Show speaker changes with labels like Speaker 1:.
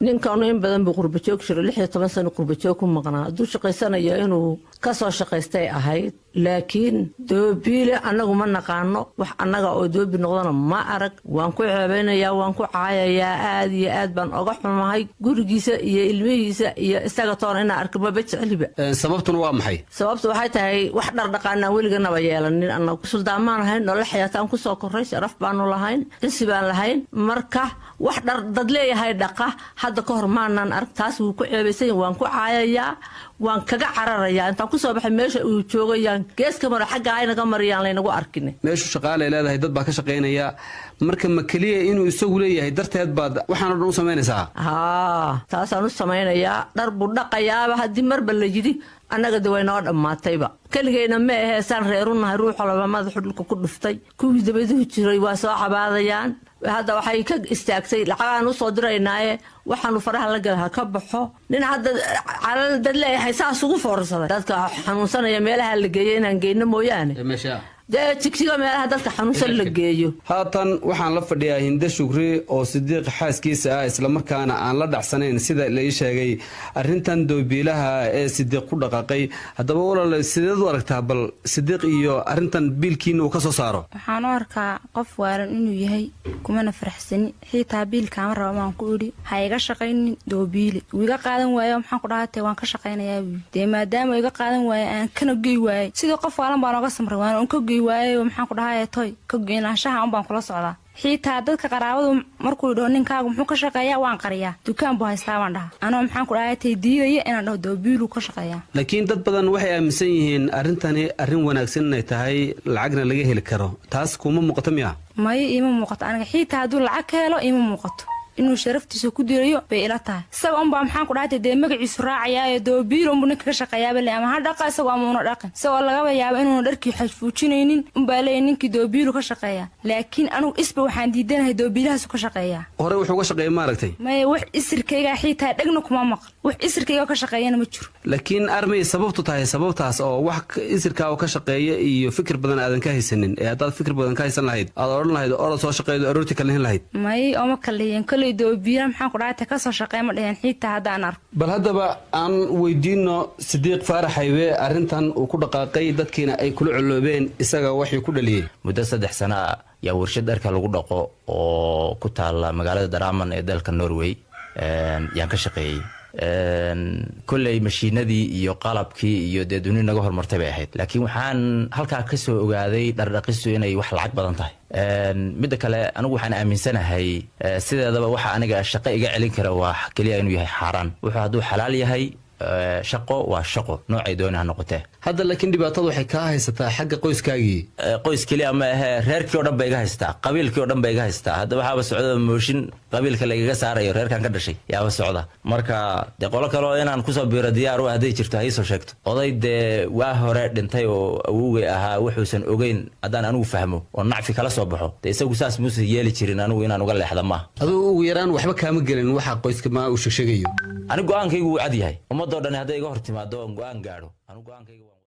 Speaker 1: Ninkanu in badan buu qurbajoog jiro, 16 sano qurbajoog ku maqnaa. Hadduu shaqaysanayo, inuu ka soo shaqaystay ahayd. Laakiin doobiile annagu ma naqaano. Wax annaga oo doobi noqdana ma arag. Waan ku ceebaynayaa, waan ku caayayaa, aad iyo aad baan oga xumahay. Gurigiisa iyo ilmihiisa iyo isaga toona inaan arka maba jecliba.
Speaker 2: Sababtuna waa maxay?
Speaker 1: Sababtu waxay tahay, wax dhardhaqaanaan weliganaba yeelanin. Annagu suldaamaan ahayn, nolol xayaataan kusoo korray, sharaf baanu lahayn, cisi baan lahayn. Marka wax dhar dad leeyahay dhaqa hadda ka hor maanaan arag. Taas wuu ku ceebaysan, waan ku caayayaa, waan kaga cararayaa. Intaan kusoo baxay meesha uu joogayaan geeska maro, xagga aynaga mariyaan, laynagu arkin.
Speaker 2: Meeshu shaqaalay leedahay, dad baa ka shaqaynaya. Marka ma keliya inuu isagu leeyahay darteed baad waxaan o dhan u samaynaysaa?
Speaker 1: Haa, taasaan u samaynayaa. Dhar buu dhaqayaaba haddii marba la yidhi, annaga de way noo dhammaatayba. Keligayna ma ahee, saan reerunahay, ruux walaba madaxu dhulka ku dhuftay. Kuwii dabaduhu jiray waa soo cabaadayaan. Hadda waxay ka istaagtay lacagaan usoo diraynaaye, waxaanu faraha la gala ha ka baxo. Nin hadda calal dad leeyahay saas ugu foorsaday, dadka xanuunsanaya meelaha la geeyo inaan geyno mooyaane, dee Jigjiga meelaha dadka xanuunsan la geeyo.
Speaker 2: Haatan waxaan la fadhiyaa Hinde Shukri oo Sidiiq xaaskiisa ah, islamarkaana aan la dhacsanayn, sida la ii sheegay, arrintan doobiilaha ee Sidiiq ku dhaqaaqay. Haddaba walaal, sideed u aragtaa bal Sidiiq iyo arrintan biilkiina uu ka soo saaro?
Speaker 3: Waxaan u arkaa qof waalan inuu yahay, kumana faraxsani. Xiitaa biilkaama raba maan ku idhi, ha iga shaqaynin doobiile. Wuu iga qaadan waayo. Maxaan ku dhahatee, waan ka shaqaynayaa buu. Dee maadaama iga qaadan waaye, aan kana gey waayey, sidii qof waalan baan oga samray, waana un ka gey waayey. Maxaan ku dhahaye, toy ka goynaanshaha un baan kula socdaa. Xiitaa dadka qaraabadu markuu dhaho, "Ninkaagu muxuu ka shaqeeyaa?" waan qariyaa. "Dukaan buu haystaa," baan dhaha, anoo maxaan ku dhahay tay diidaya inaan dhaho doobiiluu ka shaqeeyaa.
Speaker 2: Laakiin dad badan waxay aaminsan yihiin arrintani arrin wanaagsan inay tahay, lacagna laga heli karo. Taas kuma muuqato miya?
Speaker 3: Mayo, iima muuqato aniga. Xiitaa hadduu lacag ka helo, iima muuqato. Inuu sharaftiisa ku dirayo bay ila tahay. Isaga unbaa, maxaan ku dhahatay, dee magaciisu raacayaayo. Doobiil unbuu ninka ka shaqeeyaaba le, ama ha dhaqa isagoo ama una dhaqin. Isagoo lagaba yaaba inuuna dharkii xajfuujinaynin unbaa leeyahy ninkii doobiilu ka shaqeeyaa. Laakiin anugu isba waxaan diidanahay doobiilahaasu ka shaqeeyaa.
Speaker 2: Hore wuxuu uga shaqeeyay, maaragtay?
Speaker 3: Maya, wax isirkaygaa xiitaa dhegna kuma maqal. Wax isirkayga ka shaqeeyana ma jiro.
Speaker 2: Laakiin armay sababtu tahay sababtaas oo wax isirkaa oo ka shaqeeya iyo fikir badan aadan ka haysanin, ee haddaad fikir badan ka haysan lahayd, aad odhan lahayd orod soo shaqeeyo, aroortii kalihin lahayd?
Speaker 3: May, ooma kaliyan. Koley doobiila, maxaan ku dhahatay, kasoo shaqeey ma dheheen xiitaa haddaan arko.
Speaker 2: Bal haddaba aan weydiino Sidiiq Faarax Haybe arrintan uu ku dhaqaaqay, dadkiina ay kula coloobeen, isaga waxii ku dhaliyey.
Speaker 4: Muddo 3 sano ah yaa warshad dharka lagu dhaqo oo ku taala magaalada Drammen ee dalka Norway yaan ka shaqeeyey. Kolley mashiinadii iyo qalabkii iyo dee duni naga hormartay bay ahayd, laakiin waxaan halkaa kasoo ogaaday dhardhaqistu inay wax lacag badan tahay. Midda kale, anigu waxaan aaminsanahay sideedaba waxa aniga shaqo iga celin kara waa keliya inuu yahay xaaraan. Wuxuu hadduu xalaal yahay, shaqo waa shaqo, noocay dooni ha noqotee.
Speaker 2: Hadda laakiin dhibaatada waxay kaa haysataa xagga qoyskaagii.
Speaker 4: Qoys keliya ma ahee, reerkii o dhan ba iga haystaa, qabiilkii o dhan ba iga haystaa. Hadda waxaaba socda mooshin qabiilka lagaga saarayo reerkan ka dhashay yaaba socda. Marka dee qolo kaleo inaan kusoo biiro diyaar u hadday jirto, ha iisoo sheegto. Oday dee waa hore dhintay oo awowgay ahaa, wuxuusan ogeyn haddaan anigu fahmo oo nacfi kala soo baxo, dee isagu saas muusan yeeli jirin, anigu inaan uga leexda maaha.
Speaker 2: Aduu ugu yaraan waxba kaama gelin waxa qoyska ma uu sheegsheegayo.
Speaker 4: Anigu go-aankaygu wuu cad yahay. Ummadoo dhan hadday iga hor timaado oon go-aan gaadho, anigu go-aankayga.